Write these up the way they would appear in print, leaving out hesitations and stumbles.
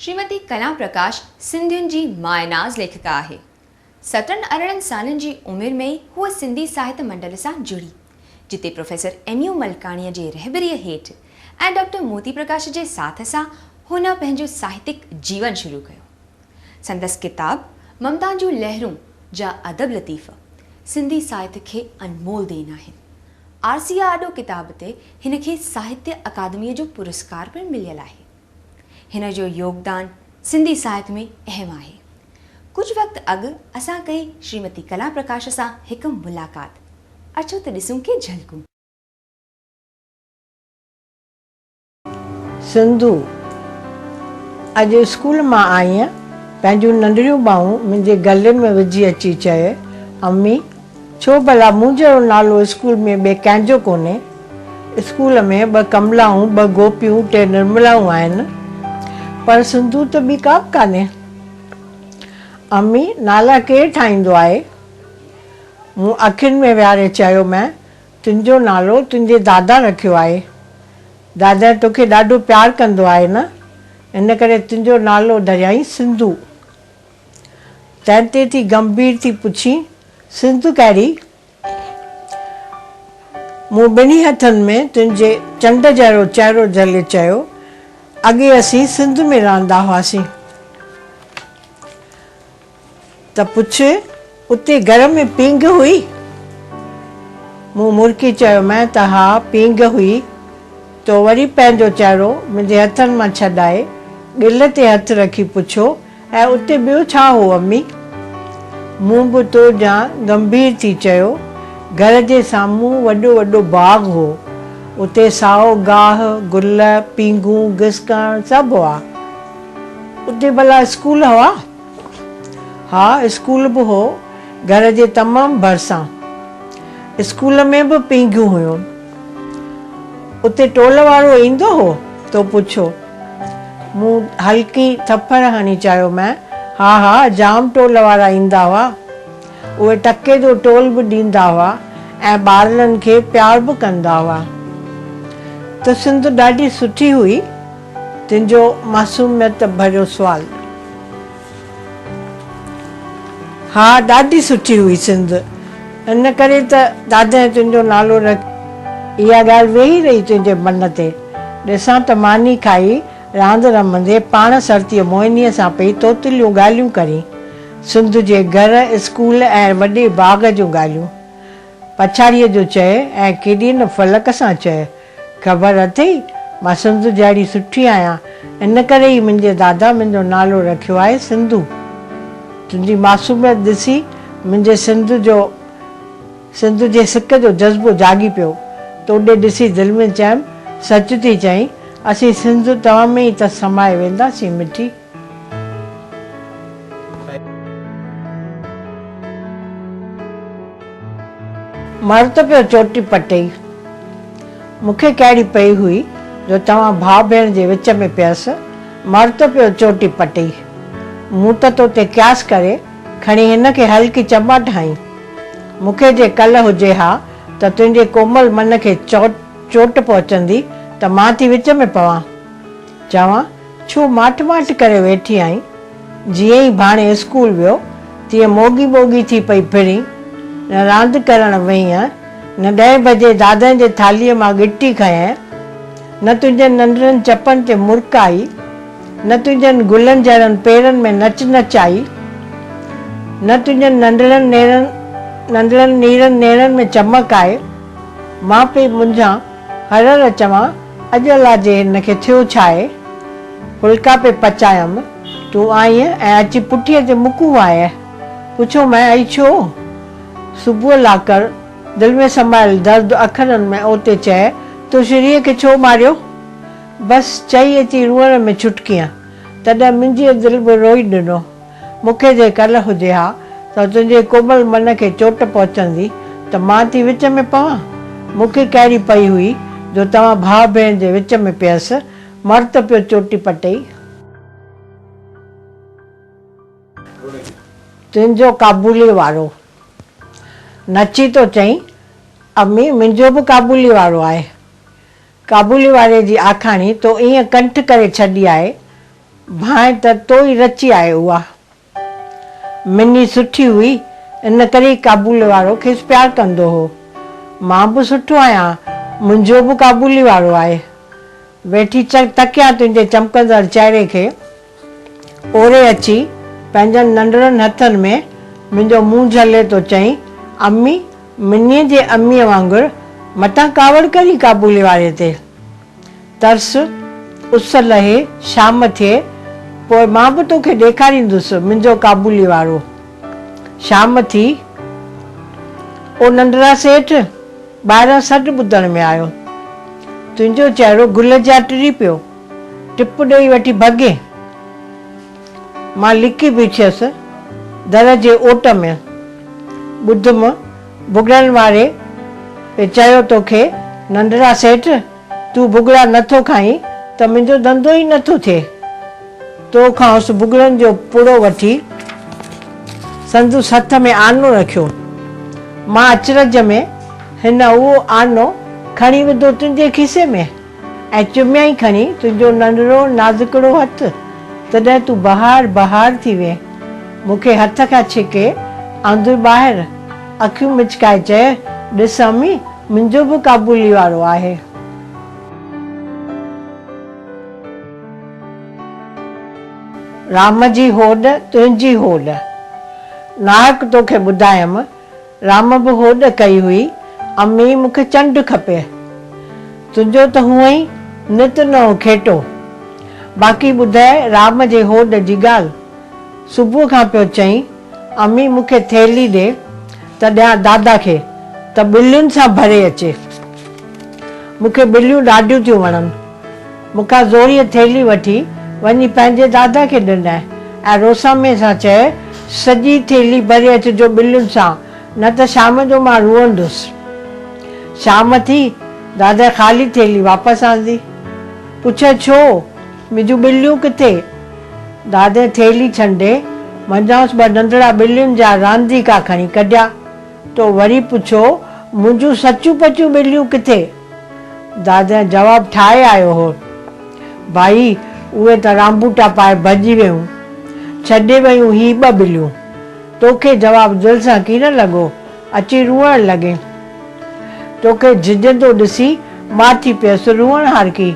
شريمتي ڪلا پرڪاش سنڌين جي مايناز ليکڪا آهي. سترهن ارڙهن سالن جي عمر ۾ ئي هوء سنڌي ساهت منڊل سان جڙي، جتي پروفيسر ايم يو ملڪاڻيء جي رهبريء هيٺ ۽ ڊاڪٽر موتي پرڪاش جي ساٿ سان هن پنهنجو ساهتڪ جيون شروع ڪيو. سندس ڪتاب ممتا جون لهرون جا ادب لطيف سنڌي ساهت کي انمول دين آهن. آرسيء آڏو ڪتاب تي هن کي ساهتيه اڪادميء جو پرسڪار پڻ مليل آهي. هن جو يوگدان سنڌي ساهت ۾ اهم آهي. ڪجهه وقت اڳ اسان ڪئي شريمتي ڪلا پرڪاش سان هڪ ملاقات. اچو ته ڏسون ڪي جهلڪون. سنڌو، اڄ اسڪول مان آئينء، پنهنجون ننڍڙيون ٻانهون منهنجي گلي ۾ وجهي اچي چيئه، امي، ڇو ڀلا مون جهڙو نالو اسڪول ۾ ٻئي ڪنهن جو ڪونهي؟ اسڪول ۾ ٻه ڪملائون، ٻه گوپيون، ٽي نرملائون آهن، پر سنڌو ته ٻي ڪا به ڪانهي. امي، نالا ڪير ٺاهيندو آهي؟ مون اکين ۾ ويهاري چيومانء، تنهنجو نالو تنهنجي دادا رکيو آهي. دادا توکي ڏاڍو پيار ڪندو آهي نه، ان ڪري تنهنجو نالو ڌريائين سنڌو. تنهن تي ٿي گنڀير ٿي پڇين، سنڌ ڪهڙي؟ مون ٻنهي هٿن ۾ تنهنجي چنڊ جهڙو چهرو جهلي چيو، اڳي اسين سنڌ ۾ رهندا هئاسين. ته پڇ، اتي گهر ۾ پينگهه هئي؟ مون مرڪي چيومانء ته ها، پينگهه هئي. تو وري پنهنجو چهرو منهنجي هٿن مان ڇڏائي، ڳل تي هٿ رکي پڇيو، ۽ اتي ٻيو ڇا هو امي؟ مون به تو جيان گنڀير ٿي چيو، گهر جي سامهون وڏو وڏو باغ هو. اتي سائو گاهه، گل، پينگهون، گسڪڻ سڀ هئا. اتي ڀلا اسڪول هئا؟ ها اسڪول به هو، گهر جي تمام ڀرسان. اسڪول ۾ به پينگهيون هيون. اتي ٽول وارو ايندو هو؟ تو پڇيو. مون هلڪي ٿڦڙ هڻي چيومانء، ها ها جام ٽول وارا ايندا هئا. اهي ٽڪي جو ٽول به ڏيندا هئا ۽ ٻارڙن کي پيار به ڪندا هئا. ته سنڌ ڏاڍي سٺي هئي. تنهنجو معصوميت ڀريو سوال. ها ڏاڍي سٺي هئي سنڌ. ان ڪري ته داديء تنهنجو نالو رکيو. اها ڳالهه ويهي رهي تنهنجي من تي. ڏسان ته ماني کائي راند رمندي پاڻ سرتيء موهنيء سان پئي توتليون ڳالهيون ڪرين. سنڌ جي گهر، اسڪول ۽ وڏي باغ جون ڳالهيون. پڇاڙيء جو چئه ۽ ڪيڏي نه فلڪ سان چئه. خبر اٿئي، مان سنڌ جهڙي سٺي آهيان، ان ڪري ئي منهنجي دادا منهنجو نالو رکيو آهي سنڌو. تنهنجي معصوميت ڏسي منهنجي سنڌ جو سنڌ جي سڪ جو جذبو جاڳي پيو. توڏي ڏسي دل ۾ چيم، سچ ٿي چئين، اسين سنڌ توهان ۾ ئي ته سمائي وينداسين مٺي. مر ته پيو چوٽي پٽئي. مون کي ڪهڙي پئي هئي جو توهان ڀاء ڀيڻ جي وچ ۾ پيس، مر ته پيو چوٽي پٽئي. مون ته تو تي قياس ڪري کڻي هن کي هلڪي چماٽ هنئي. مون کي جي ڪل هجي ها ته تنهنجي ڪومل من کي چوٽ پهچندي ته مان ٿي وچ ۾ پوان. چوان، ڇو ماٺ ماٺ ڪري ويٺي آهين؟ جيئن ئي ڀاڻي اسڪول ويو، تيئن موڳي موڳي ٿي پئي ڦرين. نه راند ڪرڻ وئينء، نه ڏهين بجي دادين جي ٿالهيء مان ڳٽي کنئين، نه تنهنجن ننڍڙن چپن تي مرڪ آئي، نه تنهنجن گلن جهڙن پيرن ۾ نچ نچ آئي، نه تنهنجن ننڍڙن نيرن ننڍڙن نيرن نيڻن ۾ چمڪ آئي. مان پئي منجهان هر هر چوان، اڄ الاجي هن کي ٿيو ڇاهي؟ ڦلڪا پئي پچايم، تون آئينء ۽ اچي پٺيء تي مڪون وهايئه. پڇيومانء، ائي ڇو؟ صبح لاڪر، دل ۾ سمايل درد اکرن ۾ اوتي چئه، تو شريء کي ڇو ماريو؟ بس، چئي اچي روئڻ ۾ ڇٽڪينء. تڏهن منهنجيء دل به روئي ڏنو. مون کي جي ڪل هجي ها ته تنهنجي ڪومل من کي چوٽ پهچندي ته مان ٿي وچ ۾ پوان؟ مون کي ڪهڙي پئي هئي جو توهان ڀاء ڀيڻ جي وچ ۾ پيس، مر ته پيو چوٽي پٽئي. تنهنجو ڪابولي وارو. نچي ٿو چئين، امي منهنجو به ڪابولي وارو آهي. ڪابولي واري جي آکاڻي تو ائين ڪنٺ ڪري ڇڏي آهي. ڀانء ته تو ئي رچي آهي اها. مني سٺي هئي، ان ڪري ئي ڪابولي وارو کيس پيار ڪندو هو. مان به سٺو آهيان، منهنجو به ڪابولي وارو آهي. ويٺي تڪيان تنهنجي چمڪندڙ چهري کي. اوري اچي پنهنجن ننڍڙن هٿن ۾ منهنجو منهن جهلي ٿو چئين، امي، منيء جي اميء وانگر متان ڪاوڙ ڪرين ڪابولي واري تي. ترس، اس لهي، شام ٿئي، پوء مان به توکي ڏيکاريندس منهنجو ڪابولي وارو. شام ٿي، او ننڍڙا سيٺ! ٻاهران سڏ ٻڌڻ ۾ آيو. تنهنجو چهرو گل جيان ٽڙي پيو. ٽپ ڏيئي وٺي ڀڳين. مان لڪي بيٺيس در جي اوٽ ۾. ٻڌم، ڀڳڙن واري پئي چيو توکي، ننڍڙا سيٺ، تون ڀڳڙا نه ٿو کائين ته منهنجو ڌنڌو ئي نه ٿو ٿئي. تو کانئس ڀڳڙن جو پڙو وٺي سندس هٿ ۾ آنو رکيو. مان اچرج ۾، هن اهو آنو کڻي وڌو تنهنجي کيسي ۾؟ ۽ چميائين کڻي تنهنجو ننڍڙو نازڪڙو هٿ، تڏهن تون بهار بهار ٿي وئين. مون کي هٿ کان ڇڪي آندوئي ٻاهر. اکيون مچڪائي چيئه، ڏس امي، منهنجو به ڪابولي وارو آهي. رام جي هوڏ، تنهنجي هوڏ. ناحق توکي ٻڌايم، رام به هوڏ ڪئي هئي، امي مون کي چنڊ کپي. تنهنجو ته هونئن ئي نت نئون کيٽو. باقي ٻڌء رام جي هوڏ جي ڳالهه. صبح کان پيو چئين، امي مون کي ٿيلهي ڏي ته ڏيان دادا کي ته ٻلين سان ڀري اچي. مون کي ٻليون ڏاڍيون ٿيون وڻن. مون کان زوريء ٿيلهي وٺي وڃي پنهنجي دادا کي ڏنائين ۽ روساميء سان چئي، سڄي ٿيلهي ڀري اچجو ٻلين سان، نه ته شام جو مان روئندس. شام ٿي، دادا خالي ٿيلهي واپس آندي. پڇيو، ڇو؟ منهنجون ٻليون ڪٿي؟ دادي ٿيلهي ڇنڊي، منجهانئس ٻه ننڍڙا ٻلين جا رانديڪا کڻي ڪڍيا. تو وري پڇيو، منهنجون سچيون پچيون ٻليون ڪٿي؟ دادين جواب ٺاهي آيو هو، ڀائي اهي ته رانبوٽا پائي ڀڄي ويون، ڇڏي ويون هي ٻه ٻليون. توکي جواب دل سان ڪين لڳو، اچي روئڻ لڳين. توکي جهڄندو ڏسي مان ٿي پيس روئڻ هارڪي.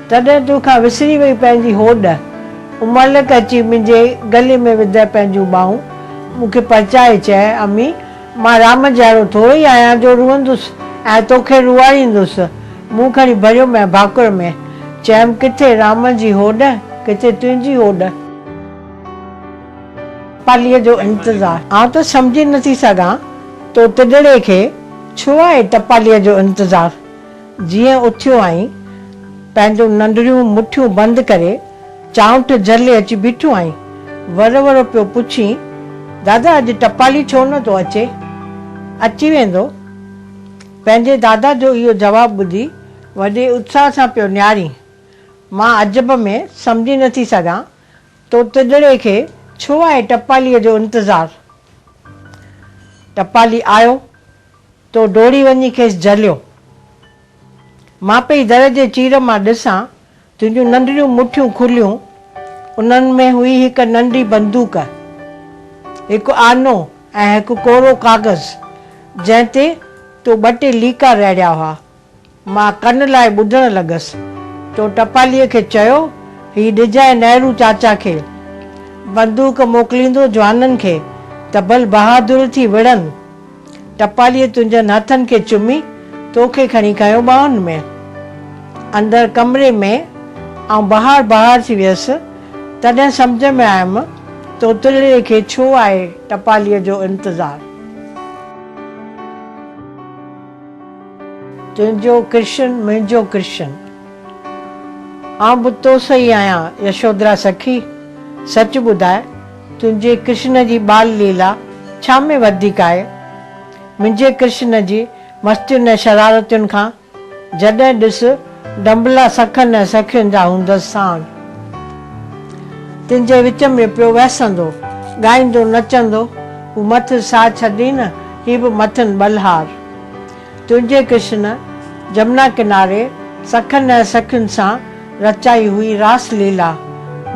تڏهن توکان وسري وئي پنهنجي هوڏ. املڪ اچي منهنجي گلي ۾ وڌء پنهنجون ٻانهون، مون کي پرچائي چئه، امي! مان رام جهڙو ٿورو ئي آهيان جو روئندس ۽ توکي روئاريندس. مون کڻي ڀريو مين ڀاڪر ۾. چيم، ڪٿي رام جي هوڏ، ڪٿي تنهنجي هوڏ. ٽپاليء جو انتظار. آئون ته سمجهي نٿي سگهان تو ٽڏڙي کي ڇو آهي ٽپاليء جو انتظار. جيئن اٿيو آهين، پنهنجون ننڍڙيون مٺيون بند ڪري، چانئٺ جهلي اچي بيٺو آهين. ور ور پيو پڇين، دادا اڄ ٽپالي ڇو نه ٿو اچي؟ اچي ويندو. پنهنجي دادا جو اهو جواب ٻڌي وڏي اتساهه سان پيو نهارين. مان عجب ۾ سمجهي نه ٿي سگهان، تو ٽڏڙي کي ڇو آهي ٽپاليء جو انتظار؟ ٽپالي آيو. تو ڊوڙي وڃي کيس جهليو. مان پئي در جي چير مان ڏسان، تنهنجون ننڍڙيون مٺيون کليون، انهن ۾ هئي هڪ ننڍي بندوق، هڪ آنو ۽ هڪ ڪورو ڪاغذ، جنهن تي تو ٻه ٽي ليڪا رهڙيا هئا. مان ڪن لائي ٻڌڻ لڳس. تو ٽپاليء کي چيو، هي ڏجانء نهرو چاچا کي. بندوق موڪليندو جوانن کي ته ڀل بهادر ٿي وڙهن. ٽپاليء تنهنجن هٿن کي چمي، توکي کڻي کنيو ٻانهن ۾. اندر ڪمري ۾ آئون بهار بهار ٿي ويس. تڏهن سمجهه ۾ آيم، توتلڙي کي ڇو آهي ٽپاليء جو انتظار. تنهنجو ڪرشن منهنجو ڪرشن. آئون به تو سان ئي آهيان يشوڌرا سکي! سچ ٻڌاء، تنهنجي ڪرشن جي ٻال ليلا ڇا ۾ وڌيڪ آهي؟ منهنجي ڪرشن جي مستين ۽ شرارتين کان؟ جڏهن ڏس ڊنبلا سکن ۽ سکين جا هوندس ساڻ. تن جي وچ ۾ پيو وهسندو، ڳائيندو نچندو، هو مٿس ساهه ڇڏين، هي به مٿن ٻلهار. تنهنجي ڪرشن جمنا ڪناري سکن ۽ سکين سان رچائي هئي راس ليلا.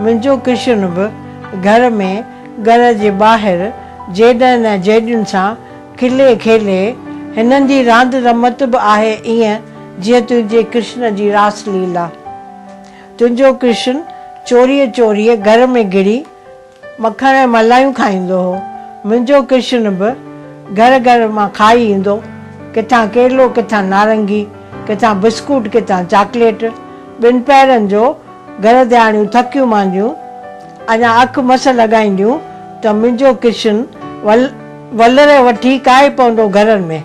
منهنجو ڪرشن به گهر ۾ گهر جي ٻاهر جيڏن ۽ جيڏين سان کلي کيلي. هنن جي راند رمت به آهي ائين جيئن تنهنجي ڪرشن جي راس ليلا. تنهنجو ڪرشن چوريء چوريء گهر ۾ گهڙي مکڻ ۽ ملايون کائيندو هو. منهنجو ڪرشن به گهر گهر مان کائي ايندو. ڪٿان ڪيلو، ڪٿان نارنگي، ڪٿان بسڪوٽ، ڪٿان چاڪليٽ. ٻنپهرن جو گهر ڌياڻيون ٿڪيون مانديون اڃا اک مس لڳائينديون ته منهنجو ڪرشن ول ولر وٺي ڪاهي پوندو گهرن ۾،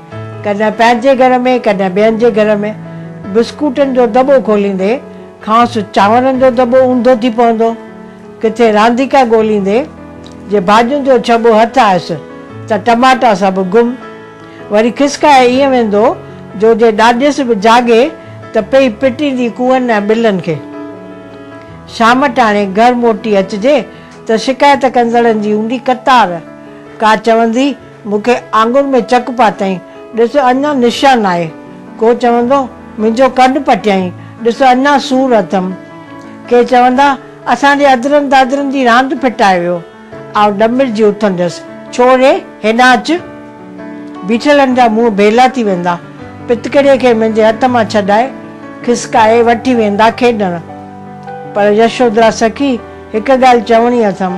ڪڏهن پنهنجي گهر ۾، ڪڏهن ٻين جي گهر ۾. بسڪوٽن جو دٻو کوليندي کانئس چانورن جو دٻو اونڌو ٿي پوندو. ڪٿي رانديڪا ڳوليندي جي ڀاڄين جو ڇٻو هٿ آيس ته ٽماٽا سڀ گم. وري کسڪائي ائين ويندو جو جي ڏاڏيس به جاڳي ته پئي پٽيندي ڪوئن ۽ ٻلن کي. شام ٽاڻي گهر موٽي اچجي ته شڪايت ڪندڙن جي هوندي قطار. ڪا چوندي، مون کي آڱر ۾ چڪ پاتائين، ڏس اڃا نشان آهي. ڪو چوندو، منهنجو ڪن پٽيائين، ڏس اڃا سور اٿم. ڪي چوندا، اسان جي ادرن دادرن جي راند ڦٽائي ويو. آئون ڏمرجي اٿندس، ڇو ري، هيڏانهن اچ. بيٺلن جا منهن ڀيلا ٿي ويندا. پتڪڙي کي منهنجي هٿ مان ڇڏائي، کسڪائي وٺي ويندا کيڏڻ. پر يشوڌرا سخي، هڪ ڳالهه چوڻي اٿم.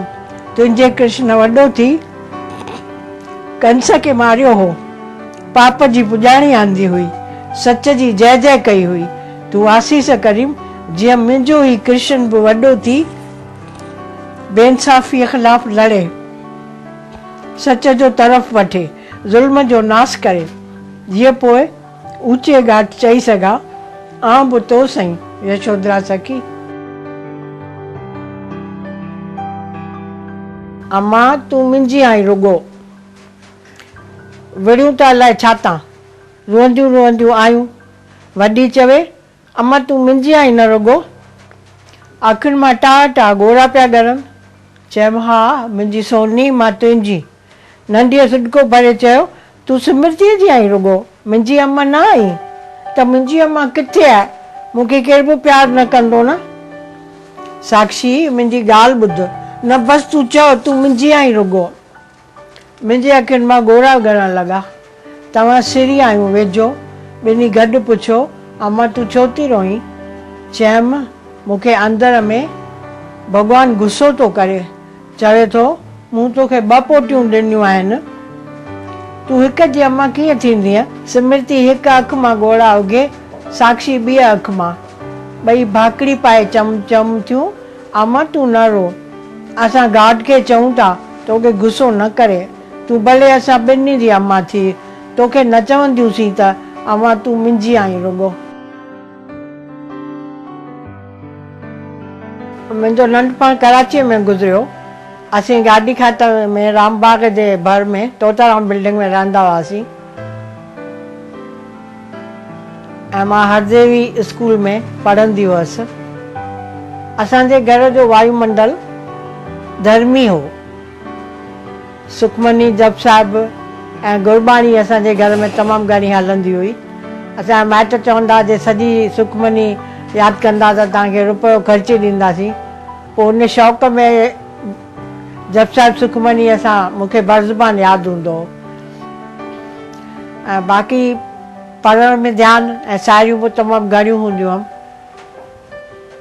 تنهنجي ڪرشن وڏو ٿي ڪنس کي ماريو هو. پاپ جي پڄاڻي آندي هئي. سچ جي جئه جئه ڪئي هئي. تون آسيس ڪريم، جيئن منهنجو هي ڪرشن به وڏو ٿي بي انصافيء خلاف لڙي، سچ جو طرف وٺي، ظلم جو ناس ڪري، جيئن پوء اوچي ڳاٽ چئي سگهان، آئون به تو سئين، يشوڌرا سخي. امان، تون منهنجي آهين رڳو. وڙهيون ته الائي ڇا تان. روئنديون روئنديون آيون. وڏي چوي، امان تون منهنجي آهين نه رڳو. اکين مان ٽاهه ٽاهه ڳوڙها پيا ڳرن. چيم، ها منهنجي سوني، مان تنهنجي. ننڍيء سڏڪو ڀري چيو، تون سمرتيء جي آهين رڳو، منهنجي امان نه آهين. ته منهنجي امان ڪٿي آهي؟ مون کي ڪير به پيار نه ڪندو نه؟ ساڪشي، منهنجي ڳالهه ٻڌ. نه بس تون چئو، تون منهنجي آهين رڳو. منهنجي اکين مان ڳوڙها ڳڙڻ لڳا. توهان سري آهيون ويجهو. ٻنهي گڏ پڇيو، امان تون ڇو ٿي روئين؟ چيم، مون کي اندر ۾ ڀڳوان غصو ٿو ڪري. چوي ٿو، مون توکي ٻه پوٽيون ڏنيون آهن. تون هڪ جي امان ڪيئن ٿيندينء؟ سمرتي هڪ اک مان ڳوڙها اگهي، ساڪشي ٻيء اک مان. ٻئي ڀاڪڙي پائي چم چم ٿيون. امان تون نه رو. اسان گاڊ کي چئون ٿا توکي غصو نه ڪري. تون ڀلي اسان ٻنهي جي امان ٿيء. توکي نه چونديونسين ته امان تون منهنجي آهين رڳو. منهنجو ننڍپڻ ڪراچيء ۾ گذريو. اسين گاڏي کاتي ۾ رام باغ جي ڀر ۾ توتارام بلڊنگ ۾ رهندا هئاسين. ۽ مان هرديوي اسڪول ۾ پڙهندي هئس. اسان جي گهر جو وايومنڊل ڌرمي هو. سکمني، جپ صاحب ۽ گرٻاڻي اسان جي گهر ۾ تمام گهڻي هلندي هئي. اسان جا مائٽ چوندا جي سڄي سکمني ياد ڪندا ته توهان کي رپيو خرچي ڏينداسين. پوء ان شوق ۾ جپ صاحب سکمني اسان مون کي برزبان ياد هوندو هو. ۽ باقي پڙهڻ ۾ ڌيان ۽ ساهيڙيون به تمام گهڻيون هونديون هئم.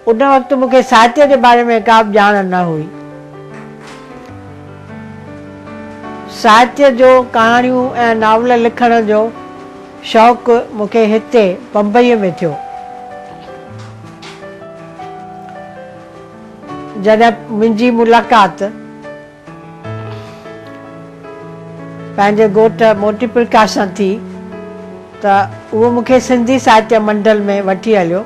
ان وقت مون کي ساهتيه جي باري ۾ ڪا به ڄاڻ نه هئي. ساهتيه جو ڪهاڻيون ۽ ناول لکڻ جو شوق مون کي هتي بمبئيء ۾ ٿيو. جڏهن منهنجي ملاقات. پنهنجي ڳوٺ موتي پرڪاش سان ٿي ته اهو مون کي سنڌي ساهتيه منڊل ۾ وٺي هليو.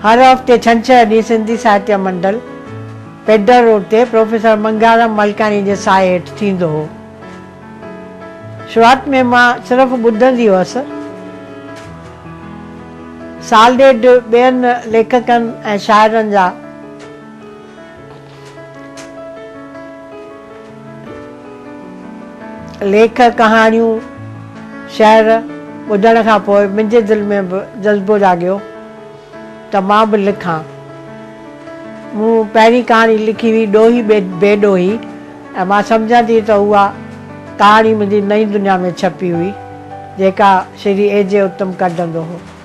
هر هفتي ڇنڇر ڏينهن سنڌي ساهتيه منڊل پيڊر روڊ تي پروفيسر منگهارام ملڪاڻي جي سايي هيٺ ٿيندو هو. شروعات ۾ مان صرف ٻڌندي هئس. سال ڏيڍ ٻين ليکڪن ۽ شاعرن جا. ليک، ڪهاڻيون، شعر ٻڌڻ کان پوء منهنجي دل ۾ به جذبو جاڳيو ته مان به لکان. مون پهرين ڪهاڻي لکي هئي ڏوهي بي ڏوهي ۽ مان سمجهان ٿي ته اها ڪهاڻي منهنجي نئين دنيا ۾ ڇپي هئي، جيڪا شري اي جي اتم ڪڍندو هو.